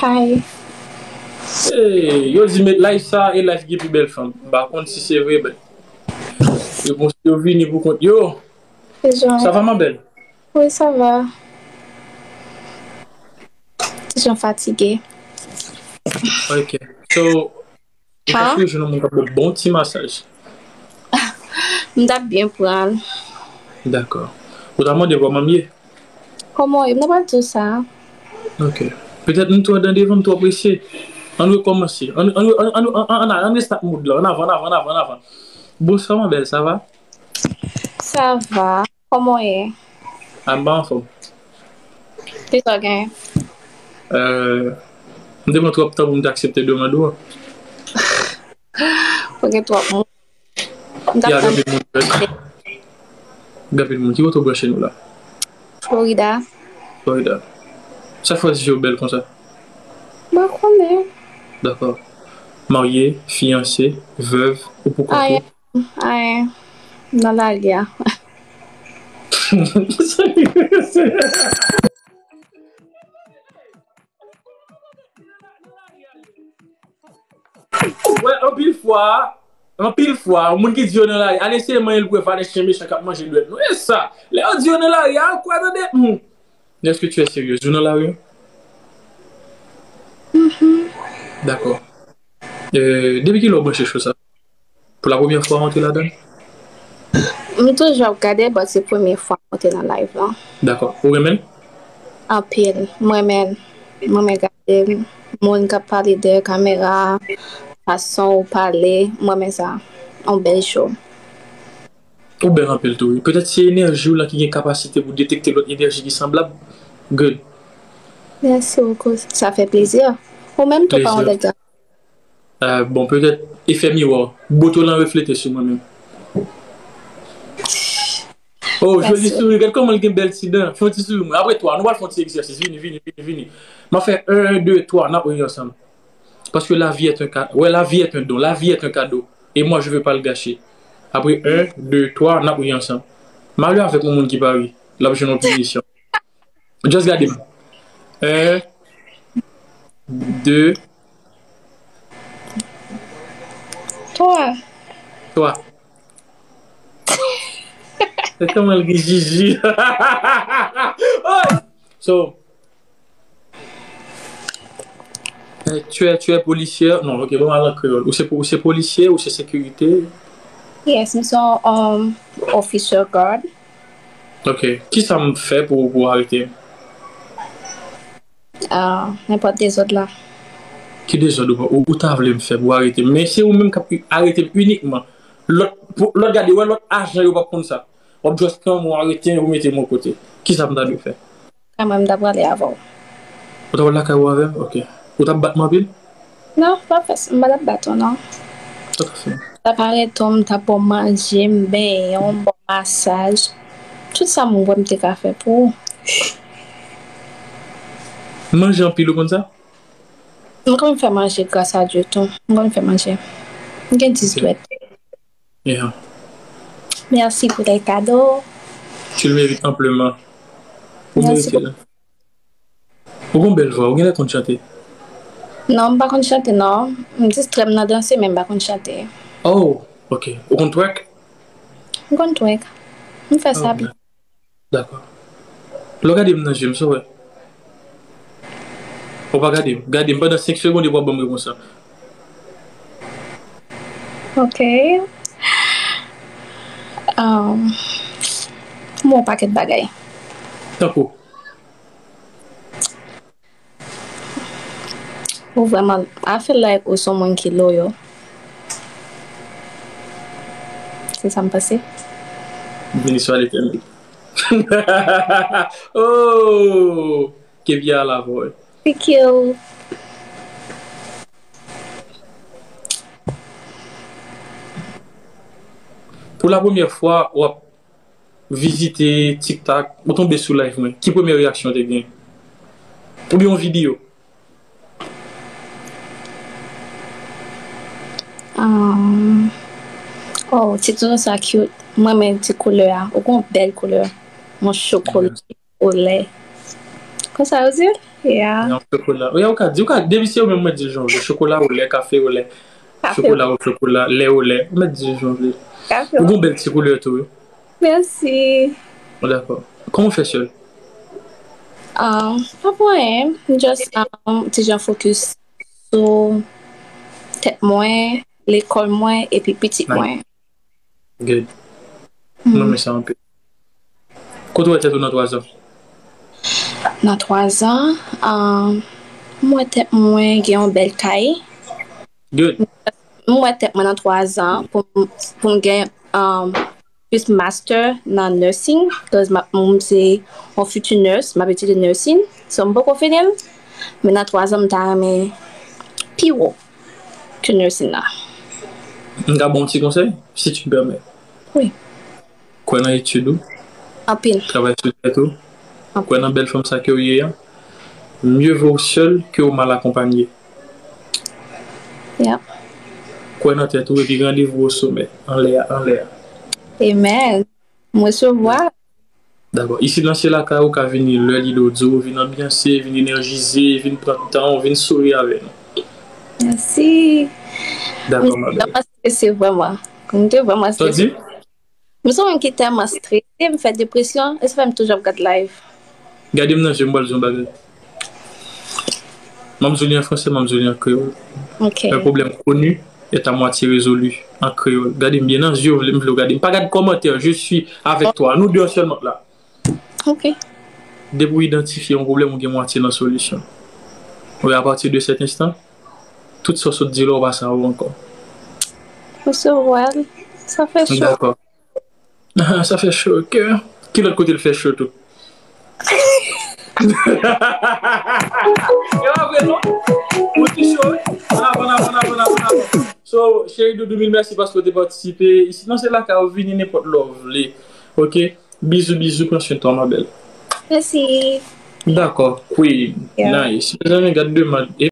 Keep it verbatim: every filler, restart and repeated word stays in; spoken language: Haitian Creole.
Hi. Hey, yo di met live sa e live gen pi bèl fanm. M pa konn si se vre, men yo konn yo vini pou kont yo. Kijan? Ça va, ma belle? Wi, sa va. Kijan fatige? Ok. So, ou ka toujou nan moun k ap bon ti masaj. M t ap byen pran l. Dakò. Ou ta mande kòman m ye? Kòman w ye? M ta pral di w sa. Ok. Petèt nou twò dan devan, m twò prese. Ann rekòmanse. Ann ann ann ann ann ann ann restart mood la. Ann avan, ann avan, ann avan, ann avan. Bonswa, ma belle, ça va? Sa va. Kòman w ye? A, m pa anfòm. Kisa w genyen? Euh, m te pran twòp tan pou m te aksepte demann ou an. Ou gen twòp moun. M t ap Ya, tann gen anpil moun. Gen anpil moun. Ki kote w branche nou la? Florida. Florida. Sa fè je w bèl konsa? M pa konnen. Dakò. Marye, fiyanse, vèv, ou pou kont Ayen, ou? Ayen. Nan lari a. Wè, anpil fwa, anpil fwa, moun ki di yo nan lari, al eseye manyen l pou wè, valè chen mechan k ap manje dwèt nou. E sa, lè yo di yo nan lari a, kwè tande. Hmm. Est-ce que tu es sérieuse? Ou nan lari? Dakò. Euh, depi kilè w branche show sa? Pou la premyè fwa w antre ladan l? M toujou ap gade, but se premye fwa m antre nan live lan. Dakò. Ou renmen l? Anpil. M renmen, m renmen gade moun k ap pale dèyè kamera, fason ou pale, m renmen sa. On bèl show. Ou bèl anpil tou, wi. Petèt se enèji w lan ki gen kapasite pou detekte lòt enèji ki sanblab. Good. Merci beaucoup. Sa fè plezi. Ou menm tou pa yon lèga. Euh, bon, petèt efè miwa. Boto lan reflete sou mwen menm. Oh, joli souri. Gad kòman l gen bèl ti dan. Fè yon ti souri mwen. Apre twa, nou pral fè yon ti egzèsis. Vini, vini, vini, vini. M ap fè un, deux, trois, n ap ri ansanm. Parce que la vie est un cadeau. Ouais, la vie est un don. La vie est un cadeau. Et moi, je veux pas le gâcher. Apre un, deux, trois, n ap ri ansanm. Mari avèk yon moun ki pa ri, l ap jwenn yon pinisyon. Just gade m. Un, deux, Twa. Twa. Se kòman l gen jiji. Oh! So, euh, tu es, tu es policière? Non, ok, bon, al an kreyòl. Ou se, ou se polisye, ou se sekirite? Yes, m se yon um, officer guard. Ok. Kisa m fè pou, pou arete m? Ah, nenpòt dezòd la. Ki dezòd ou, ou, ou ta vle m fè pou arete m? Men se ou menm k ap arete m inikman. Lòt, pou, lòt gade, wè lòt ajan yo p ap konn sa. W ap just kanmen, w arete m, ou mete m yon kote. Kisa m ta dwe fè? Kanmenm, m ta prale avè w. Ou ta pral lakay ou avè m? Ok. Ou t ap bat m anpil? Non, m pa fè sa. M pa t ap bat ou, non. Sa w t ap fè? M t ap arete w, m t ap ba w manje, m benyen w, m ba w masaj. Tout sa m wè m te ka fè pou ou. Manje anpil, ou konn sa? M konn fè manje, gras a Dye tou. M konn fè manje. M gen dis dwèt. Yeah. Merci pour les cadeaux. Tu le mérites amplement. Ou Merci merite l. Ou gen bèl vwa, ou genlè konn chante. Non, m pa konn chante, non. M distrè m nan danse, men m pa konn chante. Oh, ok. Ou konn twerk? M konn twerk. M fè sa byen. Dakò. Lè w gade m nan je m, sa w wè? Ou pa gade m. Gade m pandan senk segonn epi w ap ban m repons lan. Ok. Um, m wè yon pakèt bagay. Tankou? Ou vrèman, I feel like ou se yon moun ki loyal. Se sa m panse. Beni swa Letènèl. Oh! Ke Bondye al avè w. Thank you. Pou la premyè fwa, w ap vizite TikTok, ou tonbe sou live mwen. Ki premye reyaksyon w te gen? Oubyen yon videyo? Um, oh, ti toutou sa cute. Mwen renmen ti koulè a. Ou gon bèl koulè. Yon chokola. Olè. Konsa yo di l? Yeah. Yon chokola. Ou ka di, ou ka, depi se ou menm mwen di l jan w vle. Chokola ou lè, kafe ou lè. Kafe. Chokola ou chokola, lè ou lè. Ou mèt di l jan w vle. Kafe. Ou gon bèl ti koulè tou, wi. Mèsi. Bon, dakò. Kòman w fè sè l? Um, pa pou anyen. M just um, ti jan fokis sou tèt mwen, lekòl mwen, epi pitit mwen. Good. Mwen renmen sa anpil. Kote w wè tèt ou nan twa zan? Nan twa zan, um, m wè tèt mwen gen yon bèl kay. Good. M wè tèt mwen nan twa zan pou m- pou m gen um, plis master nan nursing, cause m ap- m se yon future nurse, m ap etidye nursing. So m poko fini l, men nan twa zan m ta renmen pi wo ke nursing la. M ka ba w yon ti konsèy, si tu me permets. Wi. Kwè nan etid ou. Anpil. Travay sou tèt ou. Anpil. Kwè nan bèl fanm sa ke w ye a. Mieux vaut seul que mal accompagné. Yep. Kwè nan tèt ou epi randevou o somè. Anlè a, anlè a. Amen. M resevwa. Dakò. Isit nan se lakay ou ka vini lè li do di w, vin anbyanse, vin enèjize, vin pran tan w, vin souri avè nou. Mèsi. Dakò, ma belle. M te vrèman strese, vrèman. M te vrèman strese. Sa w di? M se yon moun ki tèlman strese, m fè depresyon, e sa fè m toujou ap gad live. Gade m nan je m, m pral di yon bagay. M ap di w li an fransè, m ap di w li an kreyòl. Ok. Un problème connu est à moitié résolu en créole. Gade m byen nan je w, m vle w gade m. Pa gad kòmantè, je suis avec toi. Nou de sèlman la. Ok. Depi w idantifye yon pwoblèm, ou gen mwatye nan solisyon. Wi, à partir de cet instant, tout sa w sot di la, ou pa sa ou ankò. Resevwa l. Sa fè cho. Dakò. Sa fè cho, ok. Ki lòt kote l fè cho tou? E pa vre non? Ou ti cho, wi. Ann avan, ann avan, ann avan, ann avan, ann avan. So, cheri doudou, mil mèsi paske w te patisipe. Isit nan se lakay ou, vini nenpòt lè w vle. Ok? Bizou, bizou, pran swen twa, ma belle. Mèsi. Dakò, Queen. Yeah. Nice. Mezanmi, gad de mad.